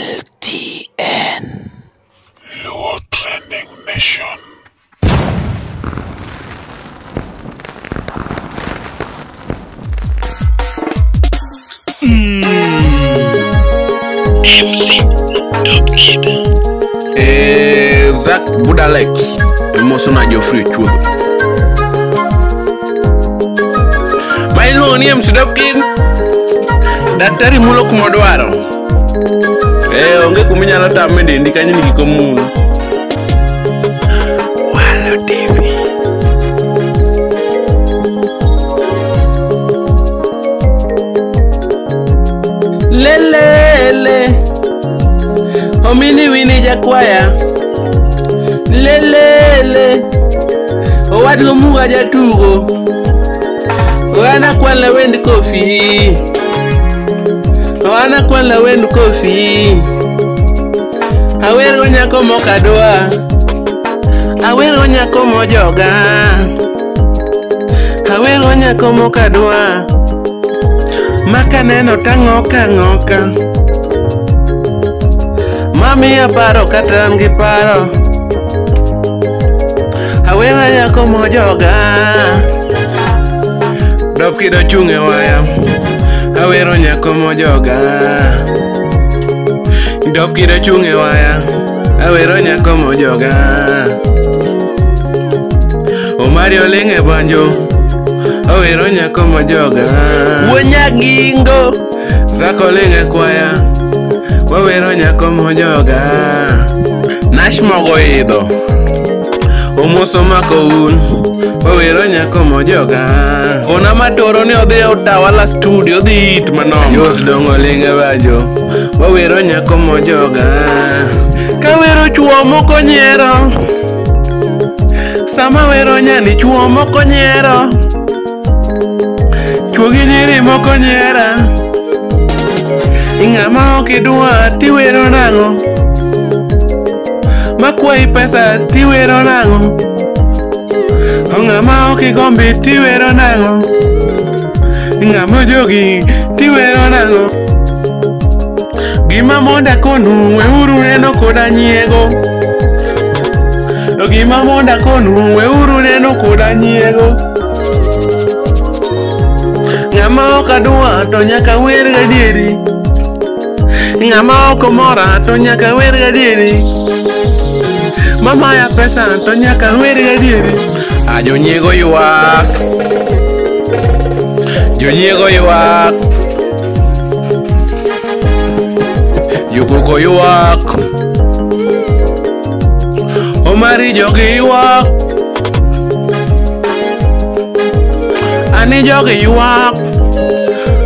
LTN. Luo Trending Nation. MC Top Kid. Zack Budalex Emosona Geoffrey Chuodho. Ma iluongo ni MC Top Kid. Daktari mulo kuma odwaro. Onge kuma inyalo tame dendi kanyo ni gik omulo. Walo TV. Lelele Omini wini jakwaya. Lelele Owadgo Muga jatugo. Oana kwala wend kofi. Oana kwala wend kofi. Awero nyako mokadwa. Awero nyako mojoga. Awero nyako mokadwa. Makaneno tang'oka ng'oka. Mami aparo kata an gi paro. Awero nyako mojoga. Dop kido chung' e waya. Awero nyako mojoga. Dop kido chung' e waya. Awero nyako mojoga. Omari oling' e banjo. Awero nyako mojoga. Wuonyagingo Zako ling' e kwaya. Wawero nyako mojoga. Nash mogo idho. Omoso mako un. Wawero nyako mojoga. Ona matoro ni odhi e Utawala studio odhi it manoma. Jos dongo ling' e banjo. Wawero nyako mojoga. Kawero chuo moko nyiero. Sama wero nyani chuo moko nyiero. Chuo gi nyiri moko nyiera. Ng'ama ok idwa tiwero nang'o? Makwayi pesa tiwero nang'o? Ng'ama ok igombi tiwero nang'o? Ng'ama ojogi tiwero nang'o? Gima monda konu weuru neno koda nyiego. Gima monda konu weuru neno koda nyiego. Ng'ama ok adwa to nyaka wer gadieri. Ng'ama ok omora to nyaka wer gadieri. Mamaya pesa to nyaka wer gadieri. A jonyiego ywak. Jonyiego ywak. Jokoko ywak. Omari jogi ywak. Ani jogi ywak.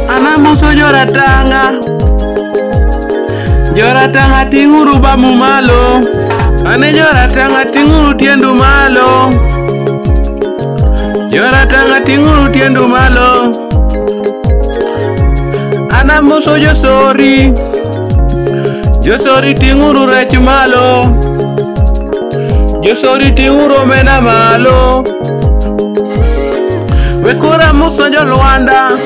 Anamoso joratanga. Joratanga ting'uru bamu malo. Ane joratanga ting'uru tiendu malo. Joratanga ting'uru tiendu malo. Anamoso josori. Josori ting'uru rech malo. Josori ting'uru omena malo. Wekura muso jolwanda.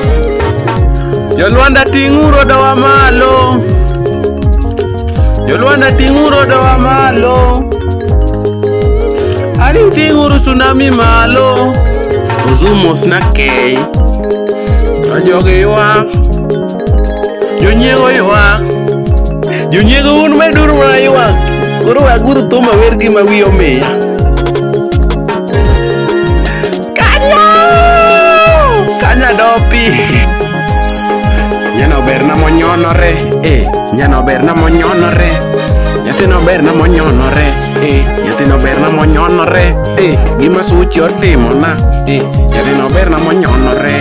Jolwanda ting'uru dowa malo. Jolwanda ting'uru dowa malo. Ani ting'uru tsunami malo. Ozumos na kei. Jogi ywak. Jonyiego ywak. Jonyiego un meduru mana ywak. Koro aguro thum awer gima wiya omiya. Kanya dopi. Nyano berna monyonore, nyano berna monyonore. Nyathino berna monyonore, nyathino berna monyonore, gima suchi otimona, nyathino berna monyonore,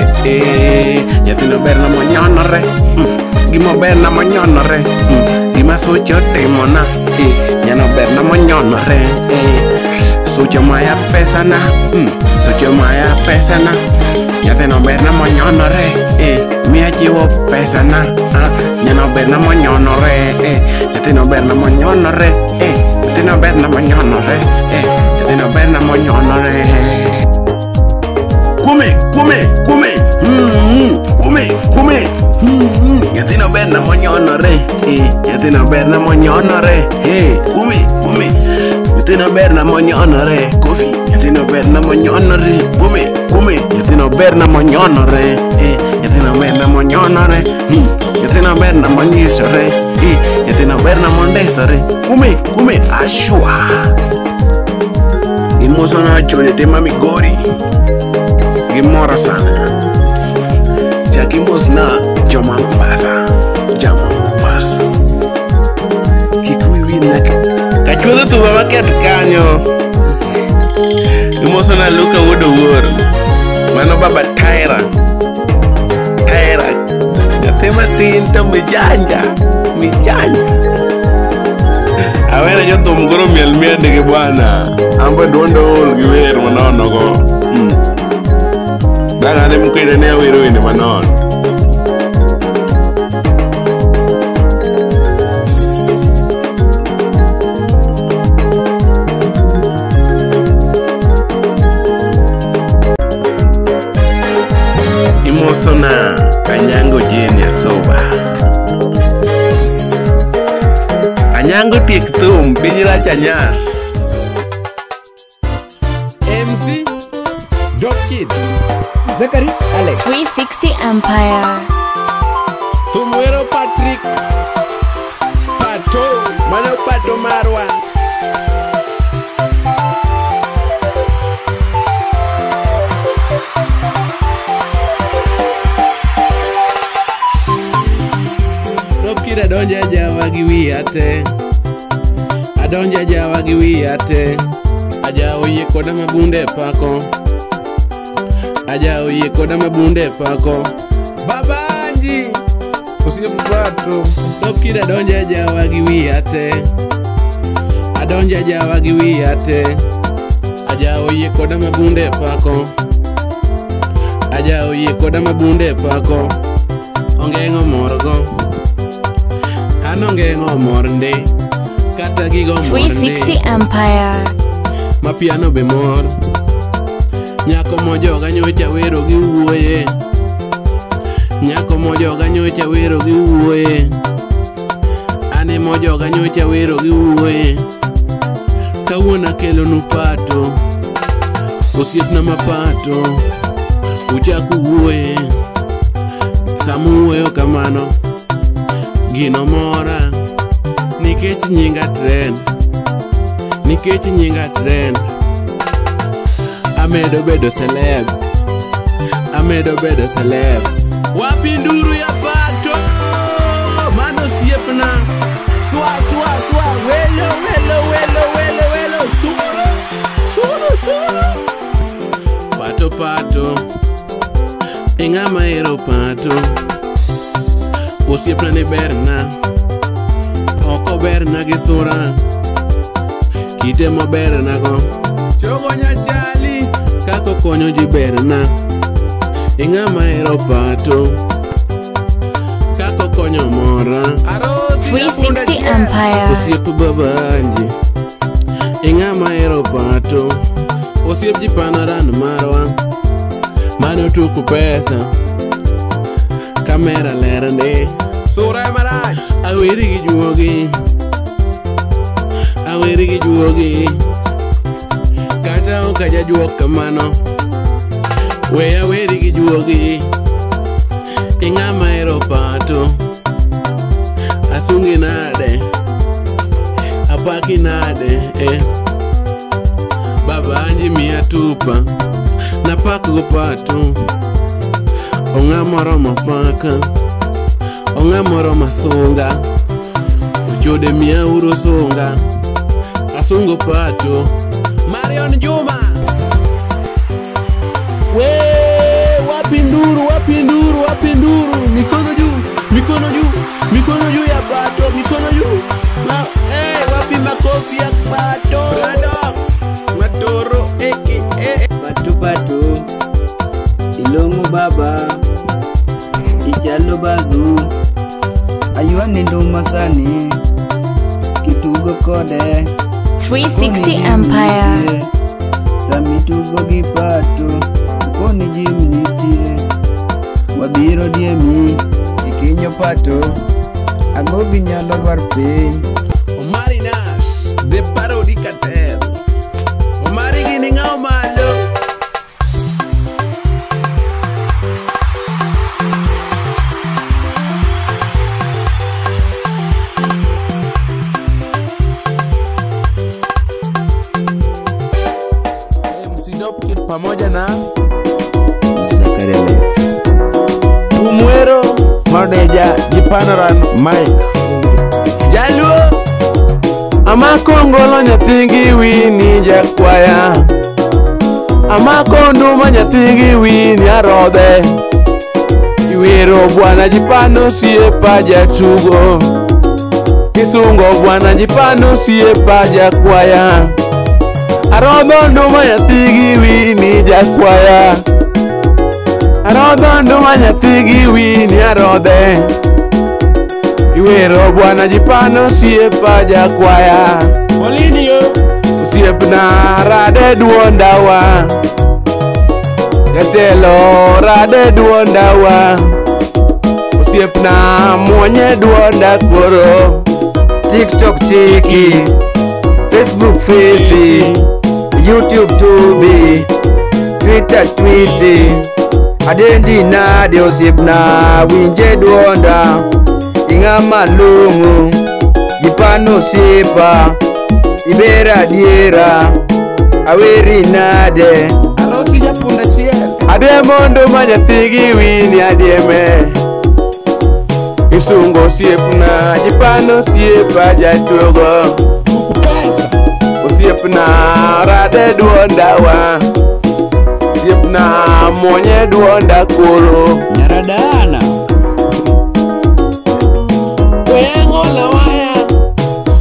nyathino berna monyonore, gima berna monyonore, gima suchi otimona, nyano berna monyonore, suchi omaya pesana, suchi omaya pesana. Nyathino berna monyonore, miya chiwo pesana. Nyano berna monyonore, nyathino berna monyonore, nyathino berna monyonore, nyathino berna monyonore. Kume, kume, kume, kume, kume. Nyathino berna monyonore, nyathino berna monyonore, kumi kumi. Nyathino berna monyonore, kofi. Nyathino berna monyonore, kumi kumi. Nyathino berna monyonore, nyathino berna monyonore, nyathino berna monyisore, nyathino berna mondesore, kumi kumi ashua. Gimosona chode tema Migori. Gimora sana. Chakimosna Joma Mombasa. Joma Mombasa. Kikuyu winake. Kachuodho supermarket kanyo. Gimosona Luka Wuod Owuor. Mano baba Tyra. Tyra. Nyathi matin to mijanja. Mijanja. Awene jothum koro miel miendgi bwana. An be duonda ool gi wer manono go. Dang' ane mkwede ne awero wende manono. Imosona Anyango Jane Soba. Anyango tiek thum, piny rach anyas. MC Dope Kid Zachary Alex 360 Empire. Thum wero Patrick Pato. Mano Pato marwa. Dope Kid adonja jawa gi wiya te. Adonja jawa gi wiya te. Aja oyie koda mabunde pako. Aja oyie koda mabunde pako. Babanji Osiep Pato. Dope Kid adonja jawa gi wiya te. Adonja jawa gi wiya te. Aja oyie koda mabunde pako. Aja oyie koda mabunde pako. Ongeng'o morgo. An ongeng'o mor ndi. Kata gigo mor ndi. 360 Empire. Mapiano be mor. Nyako mojoga nyocha wero gi wuoye. Nyako mojoga nyocha wero gi wuoye. Ane mojoga nyocha wero gi wuoye. Kawuono akelonu pato. Osiepna mapato. Uchak wuoye. Sama uwuoyo kamano, gino mora. Nikech nyinga trend. Nikech nyinga trend. Amedo bedo celeb. Amedo bedo celeb. Wapinduru ya pato. Mano osiepna. Swa swa swa. Welo welo welo welo welo. Suru suru suru. Pato pato. Ing'ama ero pato. Osiepna ni berna. Ok oberna gi sura. Kite moberna go. Chogo nyachali. Kako konyo ji berna. Ing'ama ero pato. Kako konyo mora. Arosi nyapunda 360 chiel. Empire. Osiep babanji. Ing'ama ero pato. Osiep ji panaran marwa. Mano tuku pesa. Kamera ler ndi. Sura marach. Aweri gi juogi. Aweri gi juogi. Kata ok ajajuok kamano. We aweri gi juogi. Ing'ama ero pato. Asungi nade. Apaki nade. Baba anji miya tupa. Napak go pato. Ong'ama oromo paka. Ong'ama oromo sunga. Ochode miya uro sunga. Asungo pato. Marion Juma. We wapinduru wapinduru wapinduru. Mikono juu, mikono juu, mikono juu ya pato, mikono juu. Na wapi makofi ya pato. Bradok Matoro aka Pato pato. Ilong'o baba. Ichalo bazu. Aywane nduma sani. Kitugo kode. 360 Empire. Sami tugo gi pato. Koni jim nitie. Wabiro diemi. Akinyo pato, agogi nyalo lwar piny. Omari Nash, the parody cartel. Omari gini ng'aw malo. MC Dope Kid pamoja na Zakaria Lex. Umwero Madeja Jipanoran Mike. Jaluo amako ngolo nyathigi wini jakwaya. Amako nduma nyathigi wini arodhe. Iwero bwana jipano siepa jatugo. Kisungo bwana jipano siepa jakwaya. Arodho nduma nyathigi wini jakwaya. Arodho nduma nyathigi wini arodhe. Iwero bwana jipano siepa jakwaya. Olinio Osiepna rade duondawa. Jatelo rade duondawa. Osiepna muonye duonda koro. TikTok tiki, Facebook fesi, YouTube tubi, Twitter twiti. Adendi nade osiepna winje duonda. Ing'ama long'o, jipano osiepa, ibera adiera, aweri nade. Alosi japunda chiel. Adiemo nduma nyathigi wini adieme. Isungo osiepna jipano osiepa jatugo. Pesa. Osiepna rade duondawa. Osiepna muonye duonda koro. Nyaradana. Weya ng'ola waya,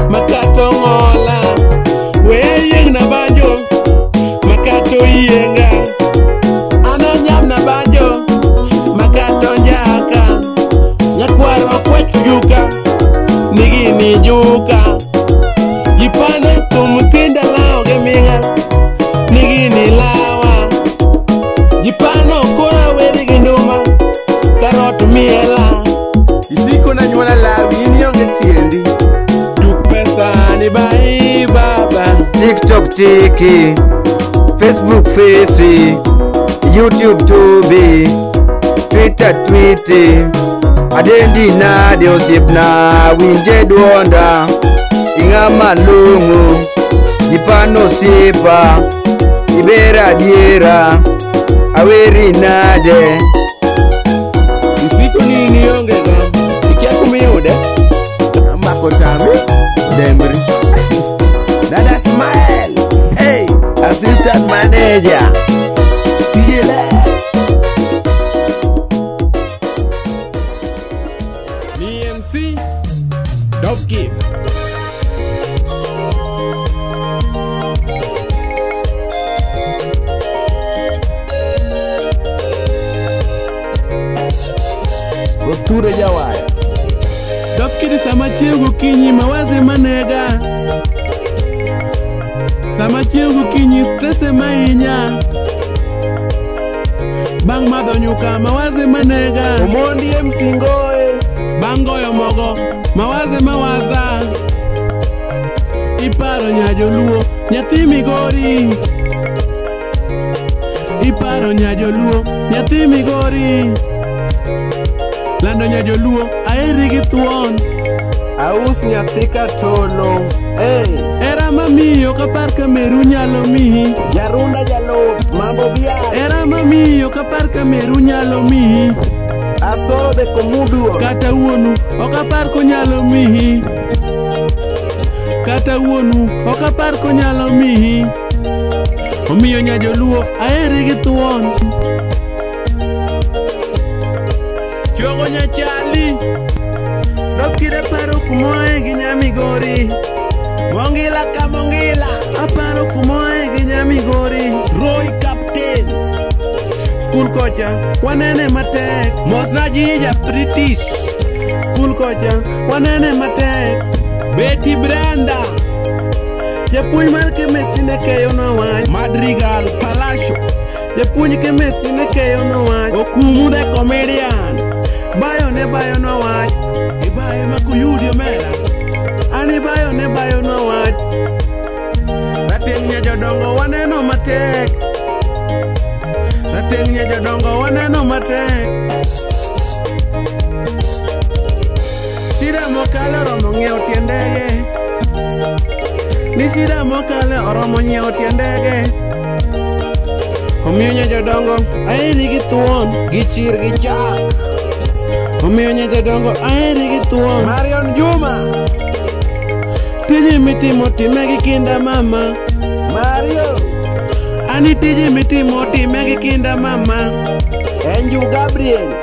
makato ng'ola. Weya yiengna banjo, makato yienga. An anyamna banjo, makato njaka. Nyakwar okwech juka, nigini juka. Jipano thum tinda lawo gi ming'a, nigini lawa. Jipano koro aweri gi nduma, karot miela. Isiko na nyuola lawi in ionge tiendi. Tuk pesa ni bai baba. TikTok tiki, Facebook fesi, YouTube tubi, Twitter twiti. Adendi nade osiepna winje duonda. Ing'ama long'o, jipano osiepa, ibera adiera, aweri nade. Isiko ni in ionge go, ikia kumiyude. Ambako tami dembri. Dada Smile, hey, assistant manager. Tije ler. Ni MC Dope Kid. Othure jawaya. Dope Kid sama chiew gokinyi mawazo manega. Sama chiew gokinyi stress ema hinya. Bang' madho nyuka mawazo manega. Omondi MC Ngoe. Bang' goyo mogo mawazo mawaza. Iparo nyajoluo nyathi Migori. Iparo nyajoluo nyathi Migori. Lando nyajoluo aheri gi thuon. Aus nyathi katolo. Hey, Era mamiyo kapar ka meru nyalo miyi. Jarunda jaluth mambo biar. Era mamiyo kapar ka meru nyalo miyi. Asoro be komuduo. Kata wuonu ok apar konyalo miyi. Kata wuonu ok apar konyalo miyi. Omiyo nyajoluo aheri gi thuon. Chogo nyachali. Dope Kid aparo kumoe gi nyamigori. Mongila ka mongila. Aparo kumoe gi nyamigori. Roy Captain. Skul kocha wanene matek. Mosna jija British. Skul kocha wanene matek. Betty Brenda. Japuonj mar chemistry ne keyo nowach. Madrigal Palacio. Japuonj chemistry ne keyo nowach. Okumu the comedian. Bayo ne ne bayonwa wach. Ibaye makuyudi omera. An ibayo ne bayonwa wach. Rateng' nya jodongo waneno matek. Rateng' nya jodongo waneno matek. Shida mokalo oromo ng'iewo tie ndege. Ni shida mokalo oromo nyiewo tie ndege. Omiyo nya jodongo aheri gi thuon gi chir gi chak. Omiyo nya jodongo aheri gi thuon. Marion Juma. Tiji mitimo time gi kinda mama. Mario. Ani tiji mitimo time gi kinda mama. Andrew Gabriel.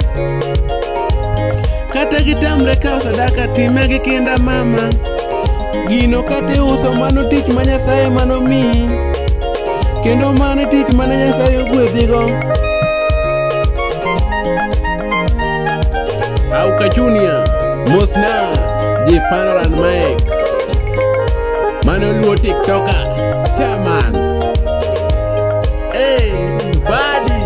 Kata gitamre kawo sadaka time gi kinda mama. Gino kata iuso mano tich ma Nyasaye manomiyi. Kendo mano tich mane Nyasaye ogwedhigo. Auka Junior, Mosna, Ji Panoran Mike. Mano Luo TikTokers, chairman. Hey, buddy.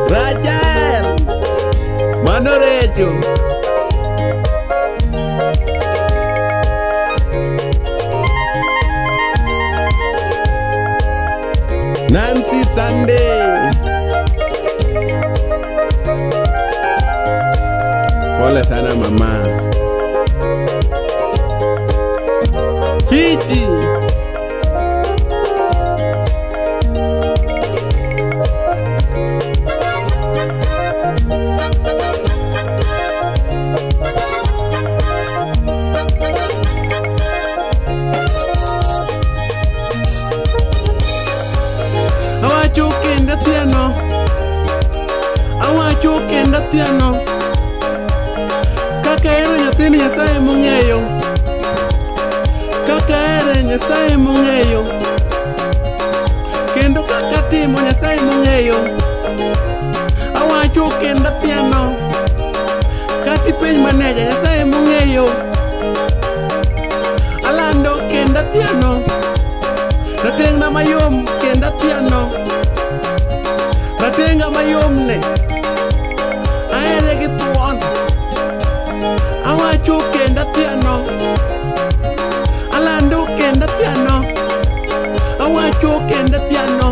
Rachel, mano Recho. Nancy Sunday. Pole sana mama. Chichi. Awacho kendo tieno. Awacho kendo tieno. Kaka ero nyathini Nyasaye mong'eyo. Kaka ere Nyasaye mong'eyo. Kendo kaka timo Nyasaye mong'eyo. Awacho kendo tieno. Kati penj maneja Nyasaye mong'eyo. Alando kendo tieno. Rateng'na mayom kendo tieno. Ratenga mayom ne. Ahere gi thuon. Awacho kendo tieno. Alando kendo tieno. Awacho kendo tieno.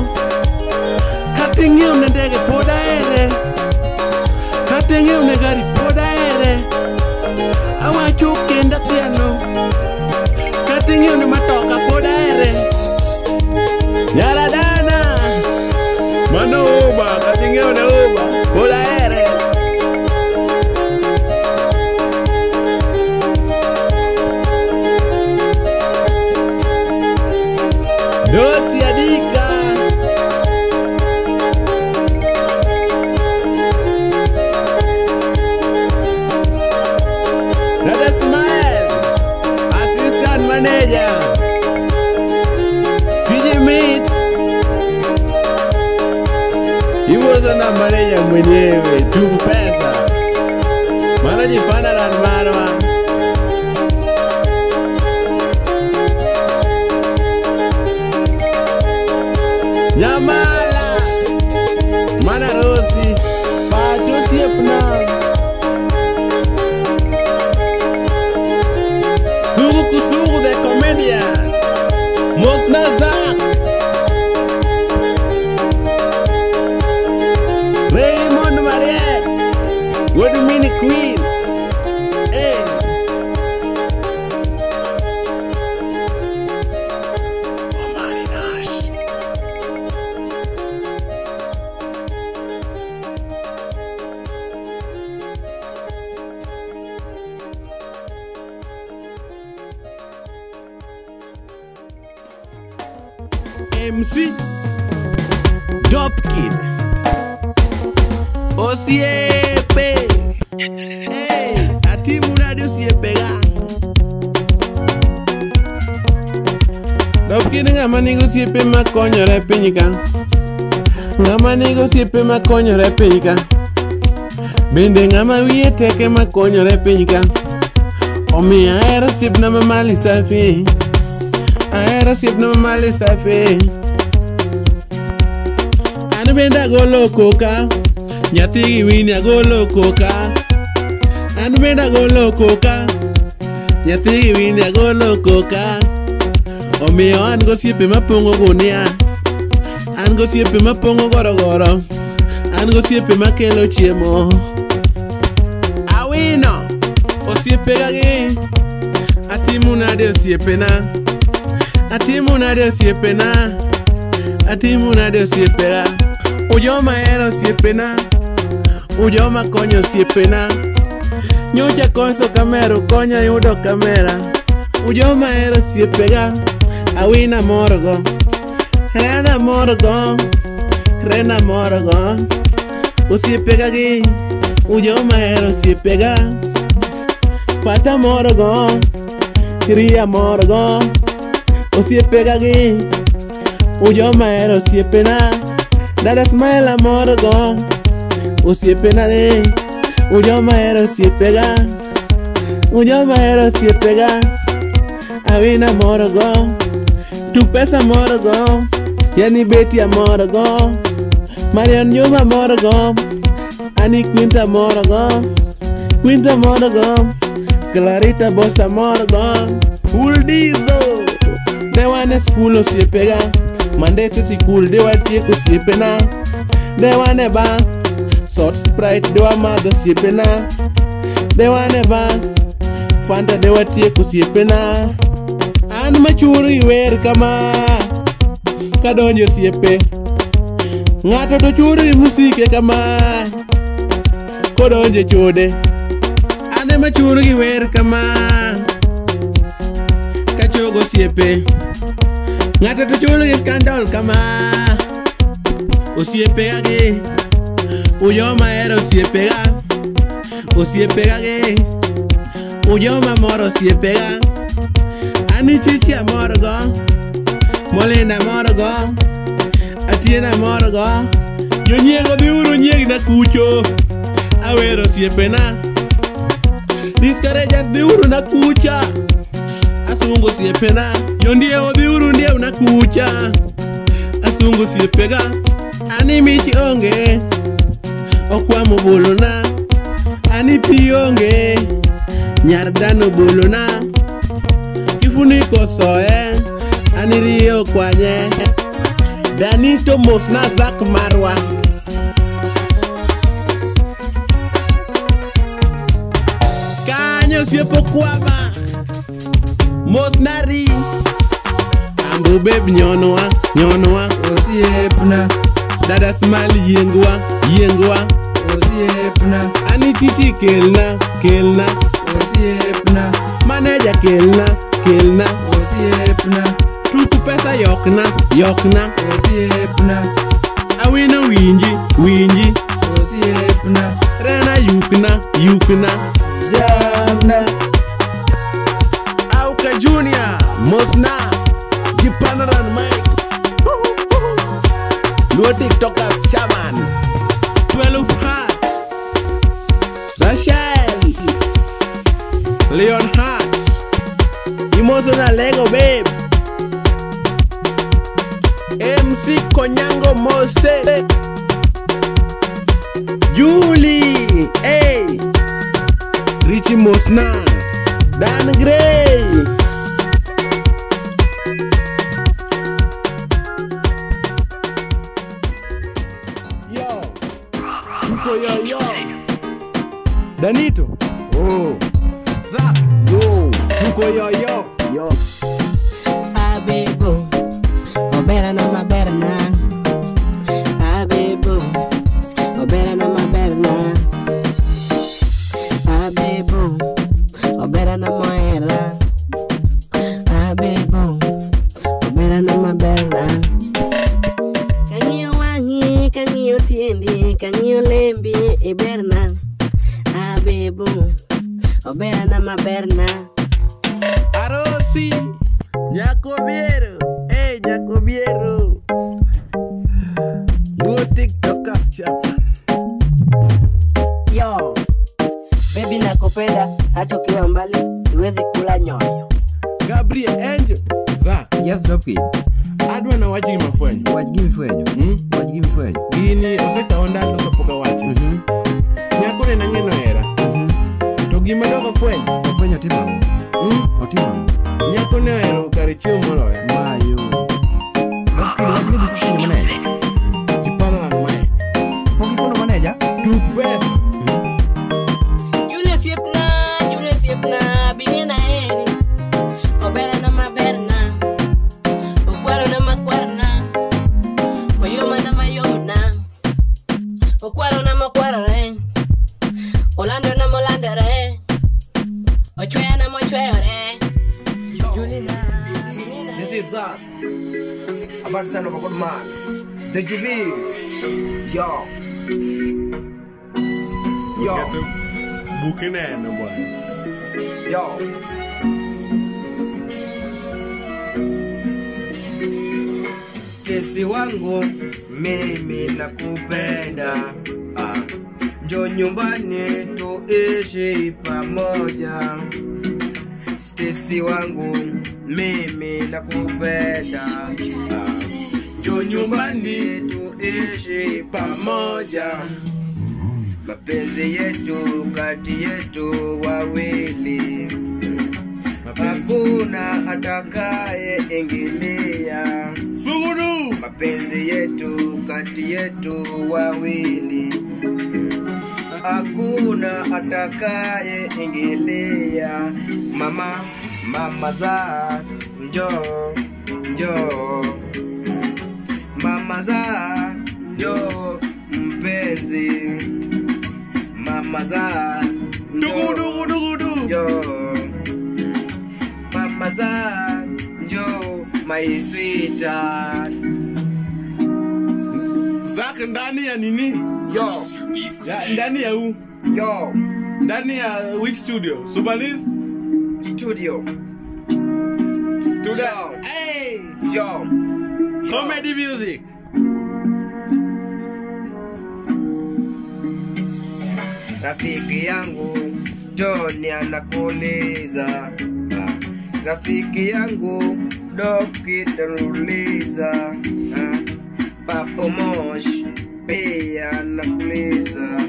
Kata ing'iewo ne ndege pod ahere. Kata ing'iewo ne gari pod ahere. Awacho kendo tieno. Kata ing'iewo ne matoka pod ahere. Nyaradana. Mano Uber, kata ing'iewo ne Uber pod ahere. Doti Adika. Dada Smile, Assistant Manager. Tiji Meet. Iwozo na manager mwenyewe, tuku pesa. Mano jipana na marwa. Nyamala Mana Rosi Pato Siepna Sugu Kusugu the comedian. Mosna Zak. Raymond Mariette. What mini queen. Hey. Omari Nash. MC Dopkid. Osiepe. Hey, atimu nade osiepe ga. Dopkid ng'ama nigi osiepe makonyore piny ka. Ng'ama nigi osiepe makonyore piny ka. Bende ng'ama wiye tek ema konyore piny ka. Omiyo ahero osiepna ma Mali Safi. Ahero osiepna ma Mali Safi. An bende agolo koka, nyathi gi wini agolo koka. An bende agolo koka, nyathi gi wini agolo koka. Omiyo an gosiepe mapong'o gunia, an gosiepe mapong'o gorogoro, an gosiepe makelo chiemo. Awino osiepega gi, atimo nade osiepena, atimo nade osiepena, atimo nade osiepega. Ujoma hero osiepena, ujoma konyo osiepena. Nyocha koso kamera konya yudo kamera. Ujoma hero osiepega, awina morgo, rena morgo, rena morgo. Osiepega gi, ujoma hero osiepega. Pata morgo, ria morgo. Osiepega gi, ujoma hero osiepena. Dada smile amorgo, osiepena ni, ujoma hero osiepega, ujoma hero osiepega. Awina morgo, tu pesa morgo, yani Betty amorgo, Marion Nyuma morgo, Ani Quinta morgo, Quinta morgo, Clarita Bossa morgo, Uldizo. De wan e skul osiepega, mandese sikul de watieko osiepena. De wan e bar, sot Sprite de wamadho osiepena. De wan e bar, Fanta de watieko osiepena. An machur gi wer kama, kadonjo osiepe. Ng'ato to chur gi musike kama, kodonjo e chode. An ema chur gi wer kama, kachogo osiepe. Ng'ato to chur gi scandal kama. Osiepega gi, ujoma hero osiepega. Osiepega gi, ujoma mor osiepega. Ani chichi amorgo, Molinda amorgo, Atieno amorgo. Jonyiego dhiuru nyiegna kucho, awero osiepena. Discouragers dhiuru na kucha, asungo osiepena. Jondiewo dhiuru ndiewna kucha, asungo osiepega. Ani mich onge, okwamo bolona. Ani pi onge, nyar dhano bolona. Kifuniko soe, ani riyo kwanye. Danito mosna Zak marwa. Kanyo osiepo kwama, mosna ri. Ambu babe nyonwa, nyonwa Osiepna, Dada smile yiengwa, yiengwa osiepna, Ani chichi kelna, kelna osiepna, Maneja kelna, kelna osiepna, Tuku pesa yokna, yokna osiepna, Awino winji, winji osiepna, Rena yukna, yukna jamna. Auka Junior, Mosna, Jipanaran Mike, Luo TikTokers Chairman, 12 Heart, Rachel, Leon Hart, Emotional Lego Babe, MC Konyango Mose, Julie, hey, Richie Mosna, Dan Gray. Yo, tuko yo yo. Danito, Oh, Zap, yo, tuko yo yo. yo. Abebo, obera na maberna. Abebo, obera na maberna. Abebo, obera na moera. Abebo, obera na maberna. Kang'iyo wang'i, kang'iyo tiendi, kang'iyo lembi, iberna. Abebo, obera na maberna. Arosi, Nyako Biero, hey Nyako Biero. Luo TikTokers Chairman. Yo, baby nakupenda hata ukiwa mbali siwezi kula nyoyo. Gabriel Angel, Zak, Yes, Dopkid. adwa Idwa nawach gima fwenyo. Wach gima ifwenyo. Wach gima ifwenyo. Gini osekawo ndalo kapok awache. Nyako ne nang'e nohera. To gima dok afwenyo. Ofwenyo otimo ang'o? Otimo ang'o? Nyako ne ohero kar chiemo moloya. Mayo. Dok kendo wach ni gisefwenyo maneja. Chipano lang mae. Pok ikono maneja? Tuk pesa. Yule siepna, bingena eri. Oberana maberna. Okwarona makwarna. Oyomana mayomna. Okwarona makwarore. Olandona molandore. Ochwena mochweyore. This is Zach. About son of a good man. The Jubi. Yo. Yo. Bukineno bwana. Yo. Stacy wangu mimi nakupenda. Njoo nyumbani tuishi pamoja. Stacy wangu mimi nakupenda. Njoo nyumbani tuishi pamoja. Mapenzi yetu kati yetu wawili, hakuna atakaye ingilia. Suguru. Mapenzi yetu kati yetu wawili, hakuna atakaye ingilia. Mama, mama za njoo, njoo. Mama za njoo mpenzi. Mama za dugu dugu dugu dugu njoo. Mama za njoo my sweetheart. Zak ndani ya nini? Yo. Ya, ndani ya u. Yo. Ndani ya which studio? Subalis? Studio. Studio. Yo. Hey. Yo. Comedy music. Rafiki yangu Tony anakuuliza. Rafiki yangu Doki anakuuliza. Papo Mosh pia anakuuliza.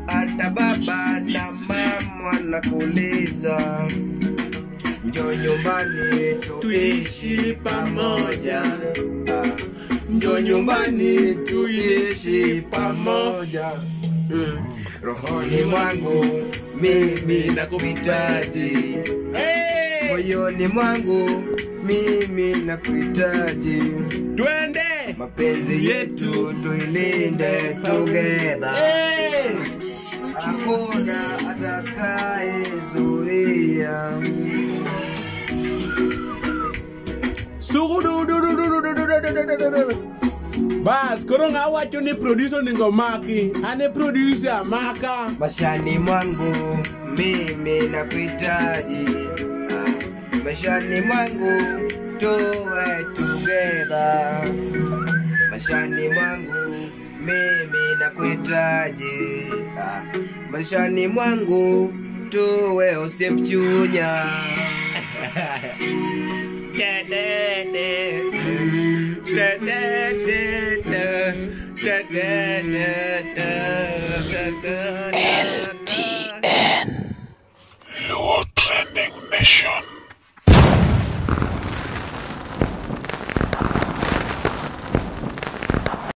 Hata baba na mama anakuuliza. Njoo nyumbani tuishi pamoja. Njoo nyumbani tuishi pamoja. Rohoni mwangu mimi nakuhitaji. Moyoni mwangu mimi nakuhitaji. Twende. Mapenzi yetu tuilinde together. Hakuna atakayezuia. Sugudu du du du du du du du du du. Bas, koro ngawacho ni producer ningo maki. Ane producer maka. Maishani mwangu mimi nakuhitaji. Maishani mwangu tuwe together. Maishani mwangu mimi nakuhitaji. Maishani mwangu tuwe usipchunya. LTN Luo Trending Nation.